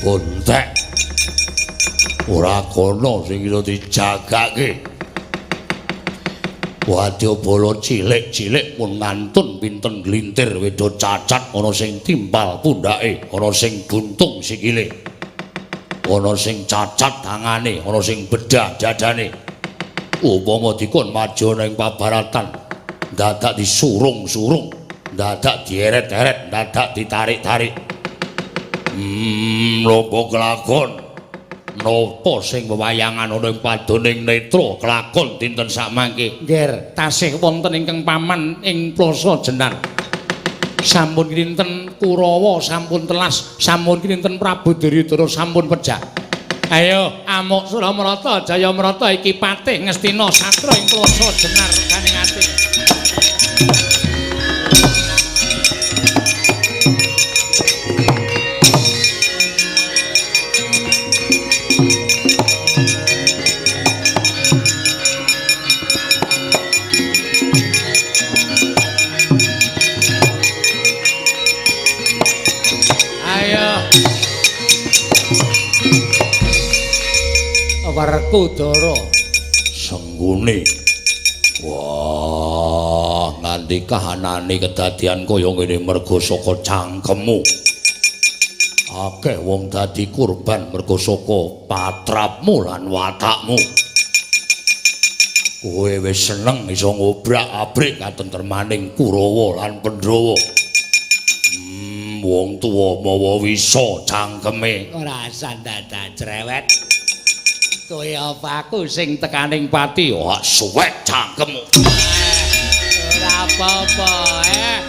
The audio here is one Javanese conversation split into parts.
Bontek. Ora kono sing iso dijagake. Wadyabala cilik-cilik pun ngantun pinten glintir weda cacat, ana sing timpal pundhake, ana sing buntung sikile, ana sing cacat tangane, ana sing bedah dadane. Upama dikon maju ning pabaratan, dadak disurung-surung, dadak dieret-eret, dadak ditarik-tarik. Napa kelakon? Napa sing wewayangan ana ing padoning netra kelakon dinten samangke? Ngger, tasih wonten ingkang paman ing Plaza Jenar. Sampun kinten Kurawa sampun telas, sampun kinten Prabu Duryudana sampun pejah. Ayo amuk Suramarata Jayamarata iki patih Ngastina satra ing Plaza Jenar ganing ati. Werkudara senggune. Wah, nganti kahanane kedadian kaya ngene merga saka cangkemmu. Akeh wong dadi kurban merga saka patrapmu lan watakmu. Kowe wis seneng iso ngobrak-abrik katentremaning Kurawa lan Pandhawa. Wong tuwa mawa wisa cangkeme. Ora usah dadak cerewet. Kowe apa aku sing tekaning pati? Wah, suwek cangkemmu. Ora apa-apa, eh.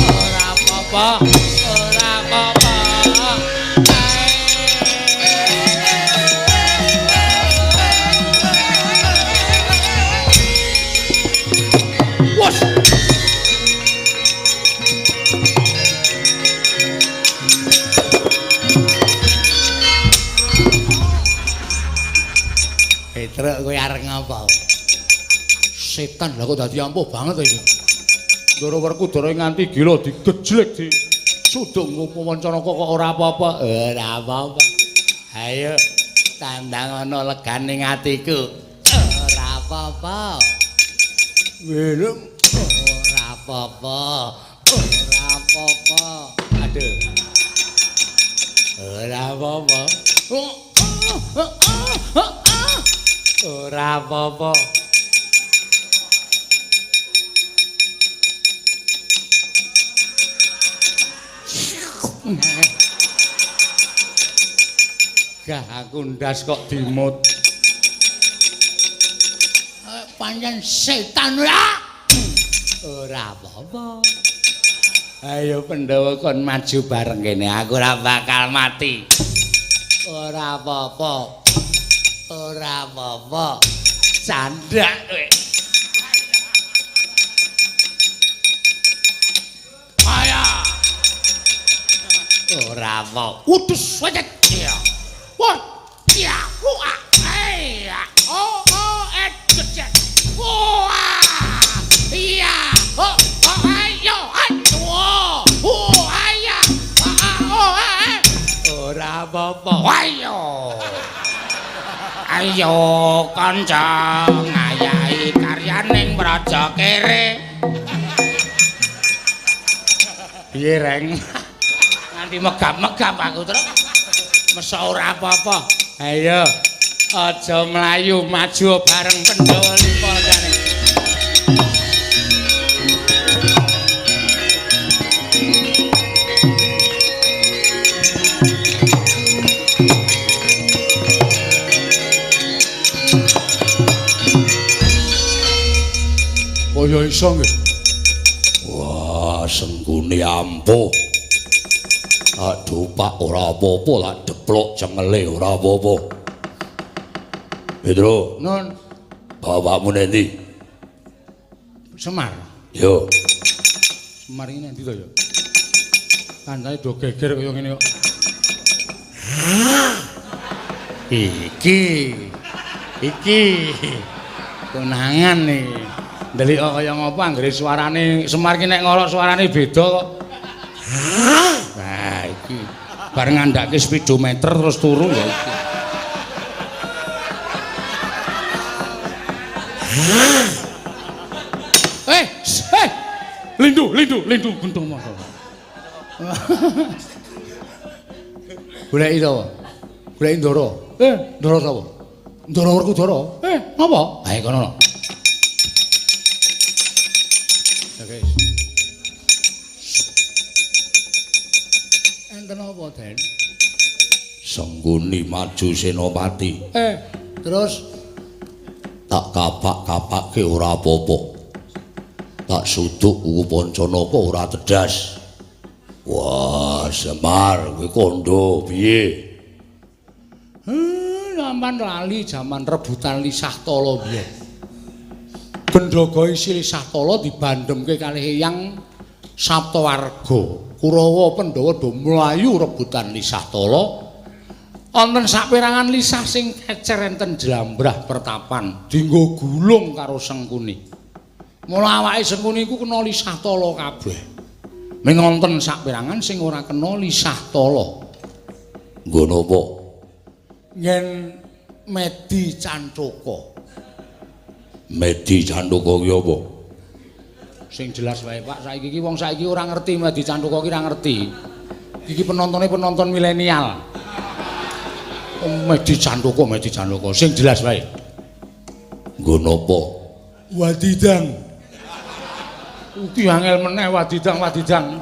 Ora apa-apa. Petruk kowe arep ngapa? Setan lah kok dadi ampuh banget iki. Ndara Werkudara nganti gila digejlek di sudung Upawancanaka kok ora apa-apa. Ora apa-apa. Ayo tandang ana leganing atiku. Ora apa-apa. Welem ora apa-apa. Ora apa-apa. Aduh. Ora apa-apa. Ora apa-apa. Gah aku ndas kok dimut. Pancen setan ora. Ora apa-apa. Ayo Pandhawa kon maju bareng kene, aku ora bakal mati. Ora apa-apa. Ora apa-apa. Candak kowe. Ayo. Ora apa. Udus wajat. Ya. Wah. Ya. Wah. Ya. Oh, oh, et. Wah. Iya. Oh, oh, ayo. Aduh. Oh, ayo. Oh, ora apa-apa. Ayo. Ayo kanca ngayahi karyaning Praja Kere. Piye reng? Nganti megap-megap aku terus. Mesa ora apa-apa. Ayo aja mlayu maju bareng Pandhawa Lipa jane. Kaya iso nggih. Wah, senggune ampuh. Tak dupak ora apa-apa, tak deplok cengele ora apa-apa. Petro, Nun, bapakmu nendi? Semar. Yo. Semar iki nang ndi to ya? Kancane do geger kaya ngene kok. Iki. Iki. Konangan iki. Ndelik kaya ngopo anggere suarane Semar ki nek ngorok suarane beda kok. Nah, iki bar ngandhake speedometer terus turu ya iki. Eh, eh. Lindu, lindu, lindu gentung masa. Goleki sapa? Goleki Ndara. Eh, Ndara sapa? Ndara Werkudara. Eh, ngapa? Ae kono. Oke. Enten apa, Den? Sengguni maju Senopati. Eh, terus tak kapak-kapake ora apa-apa. Tak suduk Upancanaka ora tedas. Wah, Semar kowe kandha piye? Sampeyan lali jaman rebutan lisah tala biyen. Gendhaga isi lisah tala dibandhemke kalih Eyang Saptawarga. Kurawa Pandhawa do mlayu rebutan lisah tala. Wonten saperangan lisah sing kecer enten jlambrah pertapan dienggo gulung karo Sengkuni. Mula awake Sengkuni iku kena lisah tala kabeh. Ming wonten saperangan sing ora kena lisah tala. Nggo napa? Yen Medi Cantaka. Medi Cantaka ki apa? Sing jelas wae Pak, saiki iki wong saiki ora ngerti Medi Cantaka ki ora ngerti. Iki penontone penonton milenial. Medi Cantaka, Medi Cantaka, sing jelas wae. Nggo napa? Wadidang. Iki angel meneh wadidang, wadidang.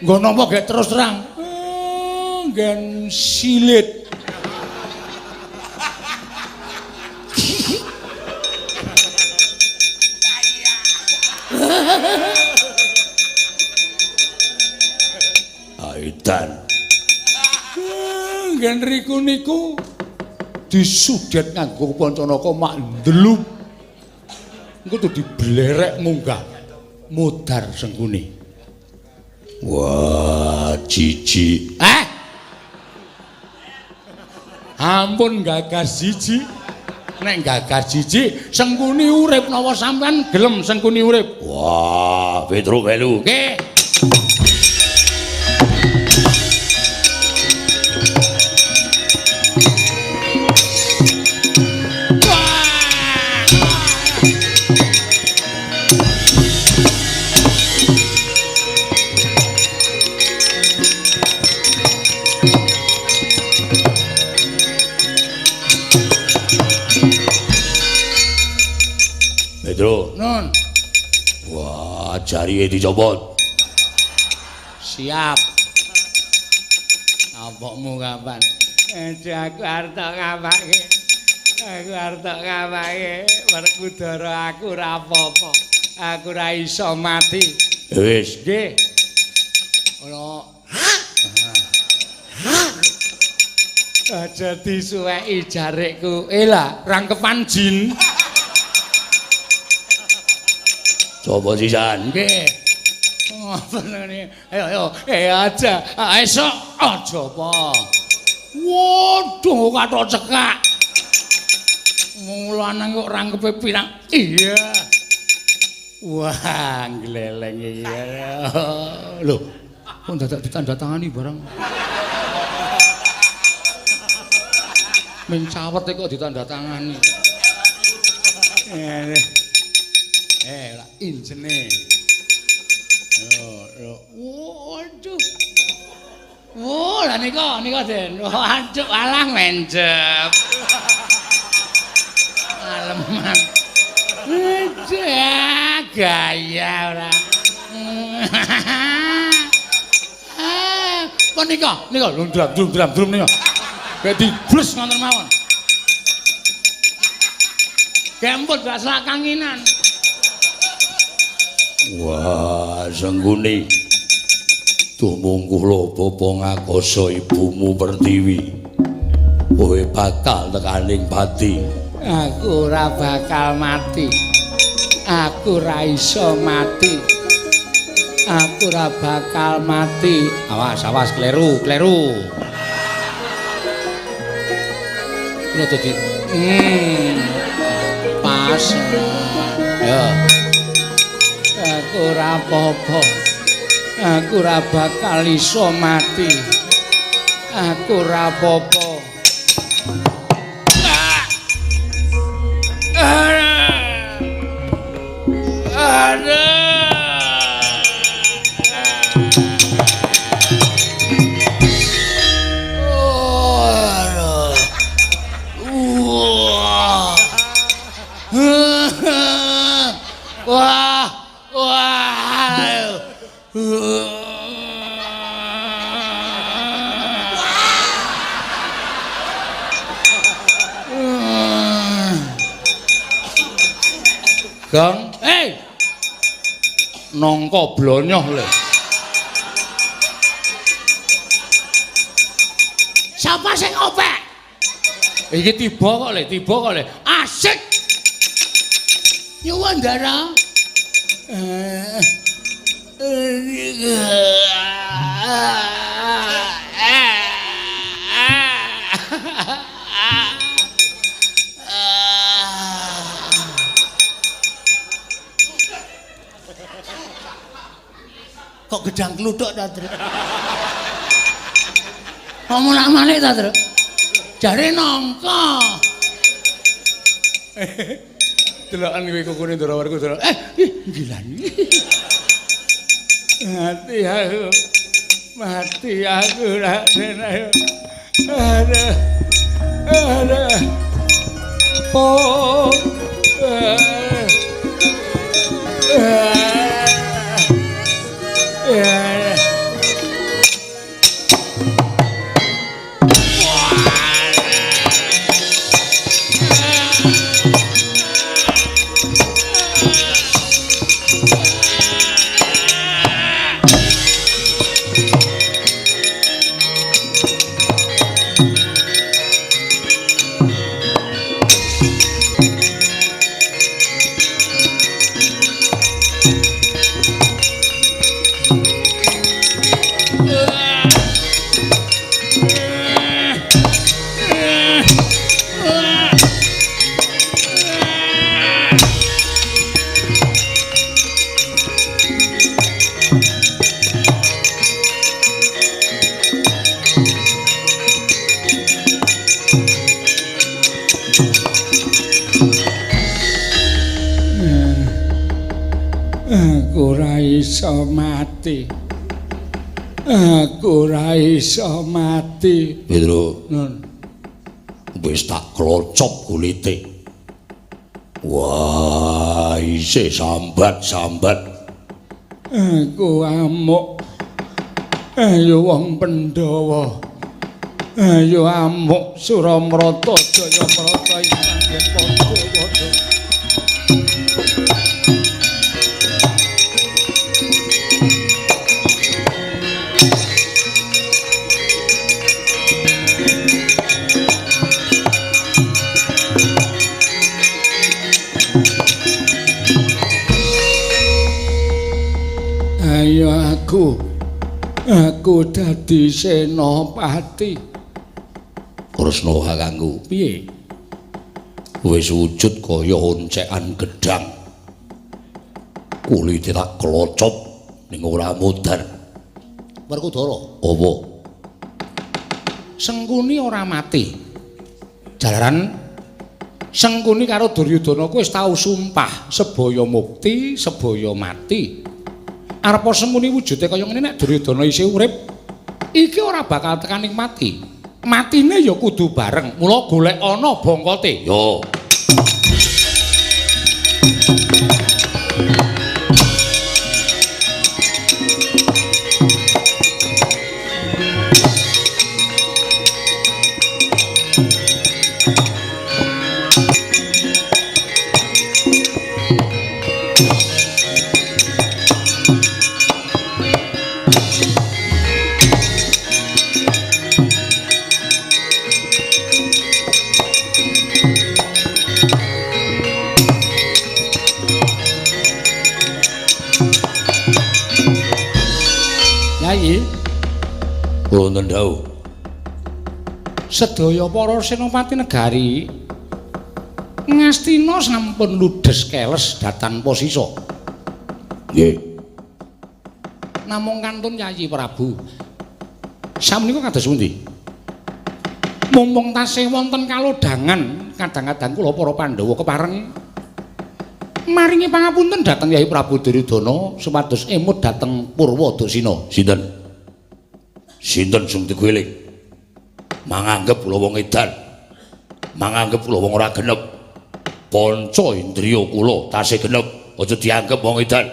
Nggo napa gek terus terang? Nggen silit. Aidan. Nggen riku niku disudet nganggo Pancanaka mak ndlup. Engko tuh diblerek munggah mudhar Sengkuni. Wah, jijik. Eh. Ampun gagas jijik. Nek gagas jijik, Sengkuni urip nawa sampean gelem Sengkuni urip? Wah, Petro melu. Nggih. Petro. Nun. Wah, jarihe dicopot. Siap. Apokmu kapan? Aku arep tok ngapake. Aku arep tok ngapake. Werkudara aku ora apa-apa. Aku ora iso mati. Wis, nggih. Ora. Aja disuweki jarikku. Lah, rangkepan jin. Coba sisan. Nggih. Ngoten ngene. Ayo ayo, aja. Esuk aja apa. Waduh, kathok cekak. Wong lanang kok rangkepe pirang. Iya. Wah, gleleng iki. Lho, kok dadak ditandatangani barang. Ming cawet kok ditandatangani. Lah injene. Yo, yo. Waduh. Wah, lah nika, nika Den. Waduh, alah menjep. Aleman. Gaya ora. Kok nika, nika drum drum drum drum nika. Kayak dibles ngoten mawon. Gemput gak selak kanginan. Wah, Sengguni. Tumungkuh lho bapa ngakoso ibumu Pertiwi. Kowe bakal tekaning pati. Aku ora bakal mati. Aku ora iso mati. Aku ora bakal mati. Awas, awas, kleru, kleru. Kulo dadi pas. Ya. Aku ora apa-apa. Aku ora bakal iso mati. Aku ora apa-apa. Wah, wah. Gong, hey. Nangka blonyoh le. Sapa sing ngopek? Iki tiba kok le, tiba kok le. Asik. Nyuwun Ndara. Kok gedang kluthuk ta, Tru? Kok mulak-malik ta, Tru? Jare nangka. Deloken kowe kukune Ndara Werkudara. Gilani. Mati aku. Mati aku Raden ayo. Aduh. Aduh. Oh. Aku ora iso mati. Aku ora iso mati. Petro. Nun. Wis tak klocop kulite. Wah, isih sambat-sambat. Aku amuk. Ayo wong Pandhawa. Ayo amuk Suramrata Jayamrata ing panggen padha-padha. Ayo aku dadi senopati. Kresna kakangku, piye? Wis wujud kaya oncekan gedang. Kulite tak klocop ning ora modar. Werkudara, apa? Sengkuni ora mati. Jalaran Sengkuni karo Duryudana kuwi wis tau sumpah sebaya mukti, sebaya mati. Arepa Sengkuni wujude kaya ngene nek Duryudana isih urip, iki ora bakal tekaning mati. Matine ya kudu bareng. Mula golek ana bongkote. Yo. Yayi. Wonten dawuh. Sedaya para senopati negari Ngastina sampun ludes keles datan posisa. Nggih. Namung kantun Yayi Prabu. Samenika kados pundi? Mumpung tasih wonten kalodhangan, kadang-kadang kula para Pandhawa kepareng maringi pangapunten dhateng Yayi Prabu Duryudana supados emut dhateng Purwadasina. Sinten? Sinten sing diguling? Manganggep kula wong edan. Manganggep kula wong ora genep. Panca indriya kula tasih genep, aja dianggep wong edan.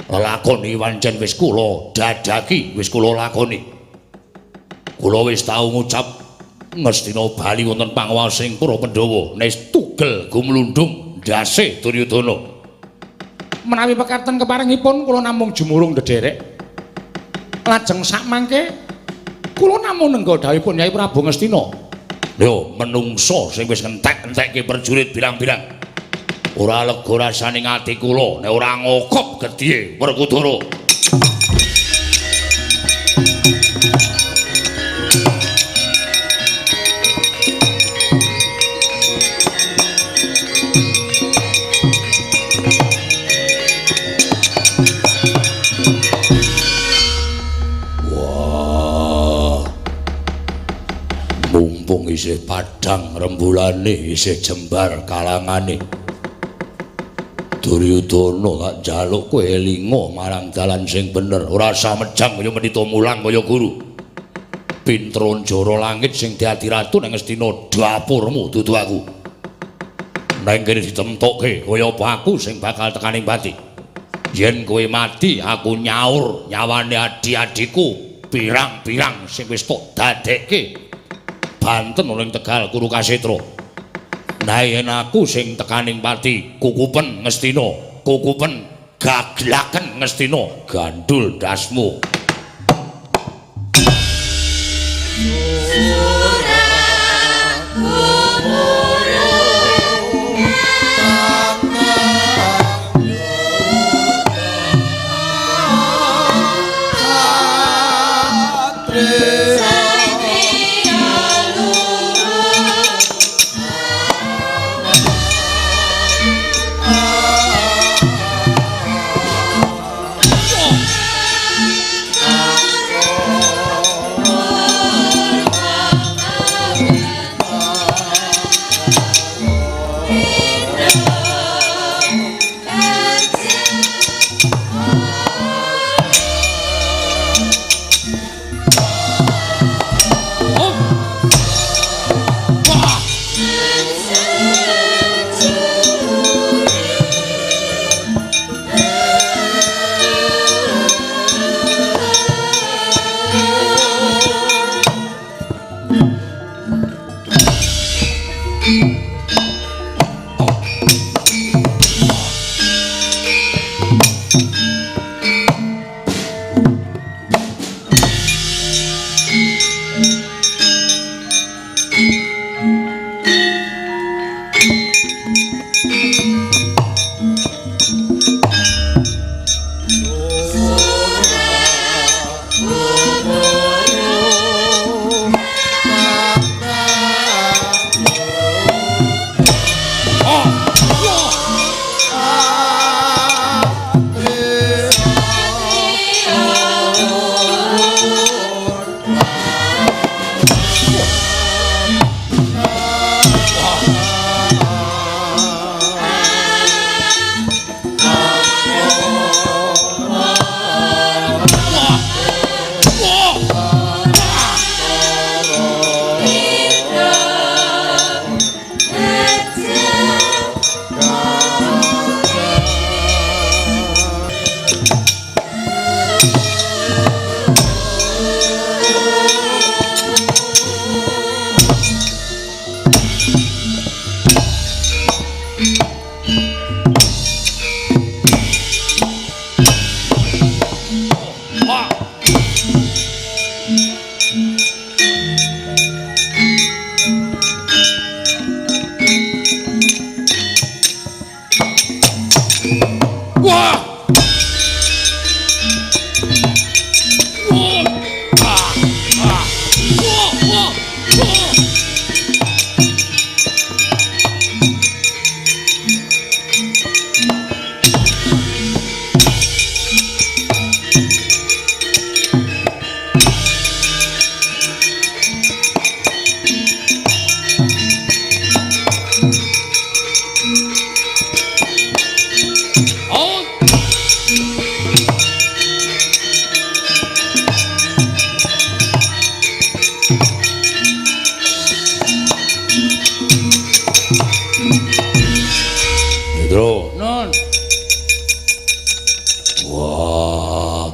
Lelakon iki pancen wis kula dadaki, wis kula lakoni. Kula wis tau ngucap Ngastina bali wonten panguwasing para Pandhawa, nes tugel gumlundung ndase Duryudana. Menawi pekaten keparengipun kula namung jumurung ndederek. Lajeng sakmangke kula namung nengga dawuhipun Yai Prabu Ngastina. Lho, menungso sing wis ngentek-entekke prajurit pirang-pirang. Ora lega rasane ati kula nek ora ngokop gedhe Werkudara. Mumpung isih padhang rembulane, isih jembar kalangane. Duryudana tak njaluk kowe elinga marang dalan sing bener, ora usah mejang kaya menita mulang kaya guru. Pinter njara langit sing dadi ratu nang Ngastina dapurmu dudu aku. Nang kene ditemtokke kaya apa aku sing bakal tekaning pati. Yen kowe mati aku nyaur nyawane adi-adiku pirang-pirang sing wis tok dadekke. Banten ning Tegal Kuru Kasetra. Nah yen aku sing tekaning pati kukupen Ngastina, kukupen gaglaken Ngastina, gandul ndasmu.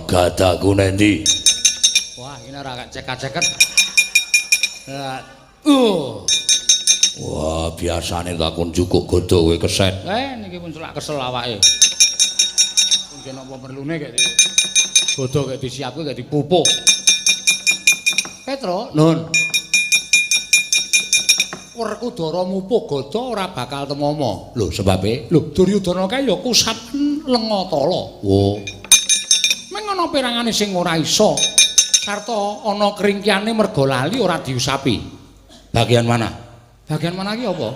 Gadaku nendi? Wah, ini ora cek-ceket. Wah, biasane takon jukuk gada kowe keset. Niki pun selak kesel awake. Pun gen apa perlune kek gada kek disiapke kek dipupuh. Petro, nun. Werkudara mupuh gada ora bakal temama. Lho, sebabe? Lho, Duryudana kae ya kusapen lenga tala. Oh. Ming ana perangane sing ora iso. Sarta ana kringkihane merga lali ora diusapi. Bagian mana? Bagian mana iki apa?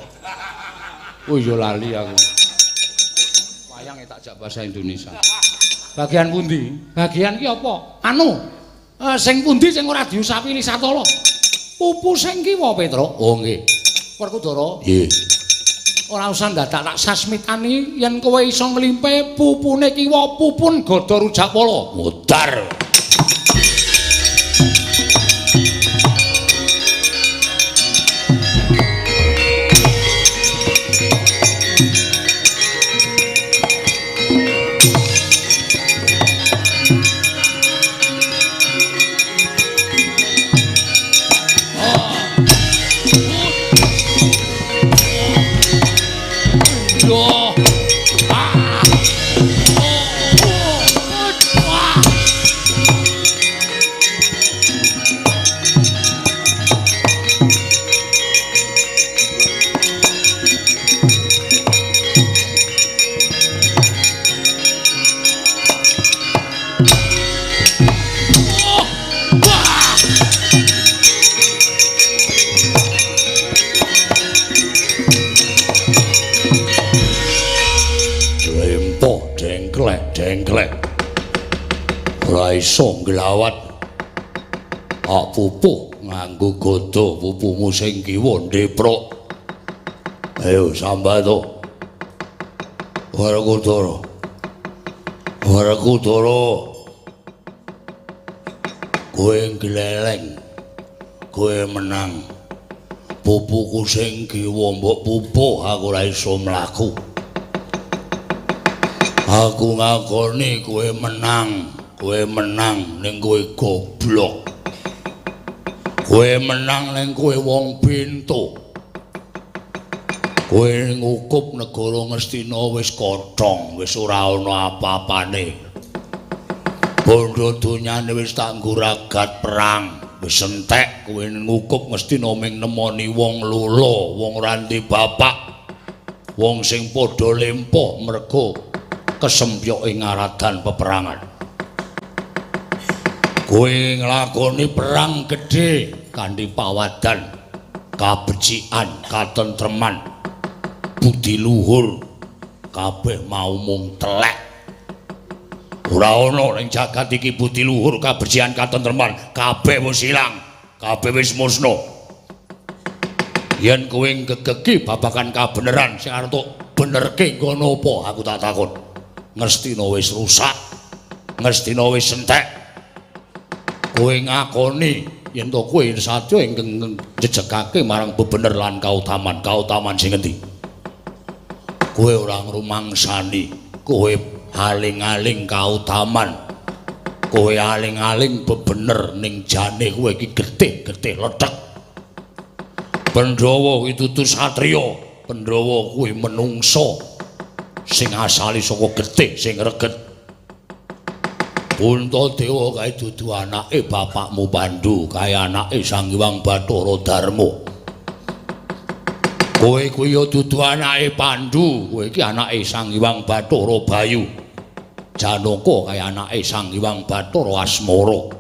Oh iya lali aku. Wayang tak jak bahasa Indonesia. Bagian pundi? Bagian ki apa? Anu, sing pundi sing ora diusapi Lisatala? Pupu sing kiwa, Petro. Oh nggih. Werkudara. Nggih. Ora usah ndadak tak sasmitani yen kowe iso nglimpe pupune kiwa pupun gada Rujakpala. Mudar. Dengklek ora iso nglawat. Ak pupuh nganggo gada pupumu sing kiwa ndeprok. Ayo sambat to. Werkudara. Werkudara. Kowe gleleng. Kowe menang. Pupuku sing kiwa mbok pupuh aku ora iso mlaku. Aku ngakoni kowe menang ning kowe goblok. Kowe menang ning kowe wong pintu. Kowe ngukup negara Ngastina wis kothong, wis ora ana apa-apane. Bondo donyane wis tak ngguragat perang, wis entek kowe ngukup Ngastina ming nemoni wong lolo, wong ora ndek bapak. Wong sing padha lempoh mergo kesempyok ing ngaradan peperangan. Kowe nglakoni perang gedhe kanthi pawadan, kabecikan, katentreman, budi luhur, kabeh mau mung telek. Ora ana ning jagat iki budi luhur, kabecikan, katentreman, kabeh wis ilang, kabeh wis musna. Yen kowe ngegegi babagan kabeneran sing arep benerke nggono apa aku tak takon. Ngastina wis rusak, Ngastina wis entek. Kowe ngakoni yen to kowe satya ingkang njejegake marang bebener lan kautaman, kautaman sing endi? Kowe ora ngrumangsani, kowe aling-aling kautaman, kowe aling-aling bebener ning jane kowe iki getih-getih lethek. Pandhawa kuwi dudu satriya, Pandhawa kuwi menungsa sing asale saka getih sing reget. Puntadewa kae dudu anake bapakmu Pandu, kae anake Sang Hyang Bathara Darma. Kowe kuwi ya dudu anake Pandu, kowe iki anake Sang Hyang Bathara Bayu. Janaka kae anake Sang Hyang Bathara Asmara.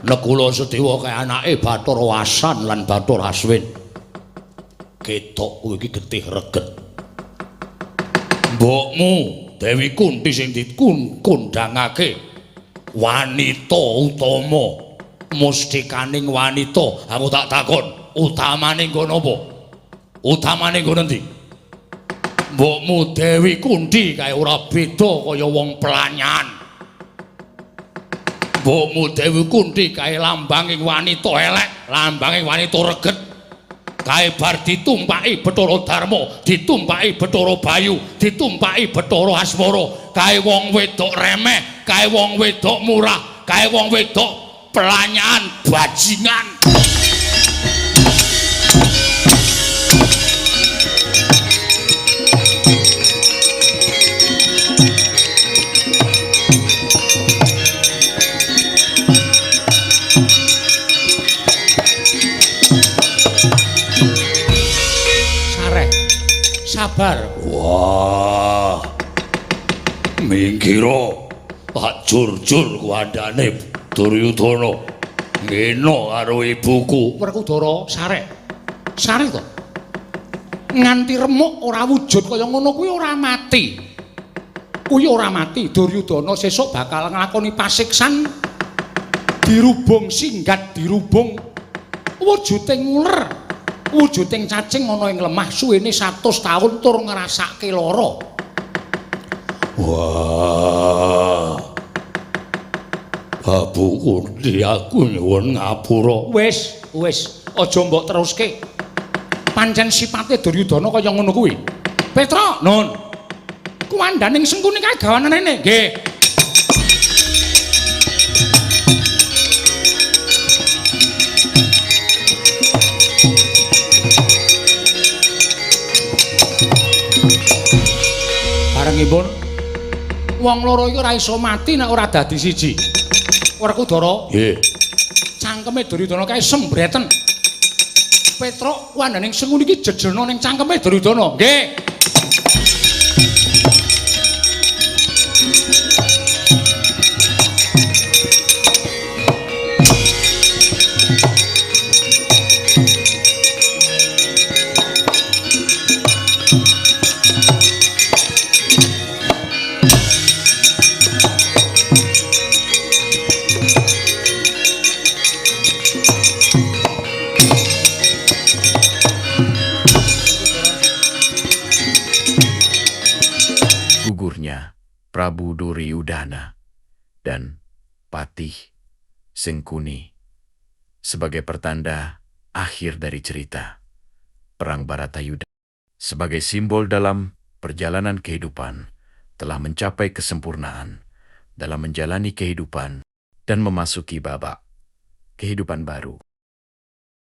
Nakula Sadewa kae anake Bathara Asan lan Bathara Aswin. Ketok kowe iki getih reget. Mbokmu Dewi Kunti sing dikundangake wanita utama, mustikaning wanita. Aku tak takon, utamane nggon apa? Utamane nggon endi? Mbokmu Dewi Kunti kae ora beda kaya wong pelanyan. Mbokmu Dewi Kunti kae lambanging wanita elek, lambanging wanita reget. Kae bar ditumpaki Bathara Darma, ditumpaki Bathara Bayu, ditumpaki Bathara Asmara. Kae wong wedok remeh, kae wong wedok murah, kae wong wedok pelanyan bajingan. Sabar. Wah. Mingkira tak jur-jur kuandane Duryudana. Ngene karo ibuku. Werkudara sarek. Sarek to. Nganti remuk ora wujud kaya ngono kuwi ora mati. Kuwi ora mati. Duryudana sesuk bakal nglakoni pasiksan dirubung singgat dirubung wujuding uler. Wujuding cacing ana ing lemah suwene 100 taun tur ngrasake lara. Wah. Babu Kunti aku nyuwun ngapura. Wis, wis, aja mbok teruske. Pancen sipate Duryudana kaya ngono kuwi. Petruk, nun. Kuwandaning Sengkuni kae gawanan rene. Nggih. Barengipun wong loro iki ora iso mati nek ora dadi siji. Werkudara. Nggih. Cangkeme Duryudana kae sembreten. Petruk wandhaning Sengkuni iki jejelna ning cangkeme Duryudana. Nggih. Gugurnya Prabu Duryudana dan Patih Sengkuni sebagai pertanda akhir dari cerita Perang Baratayuda sebagai simbol dalam perjalanan kehidupan telah mencapai kesempurnaan dalam menjalani kehidupan dan memasuki babak kehidupan baru.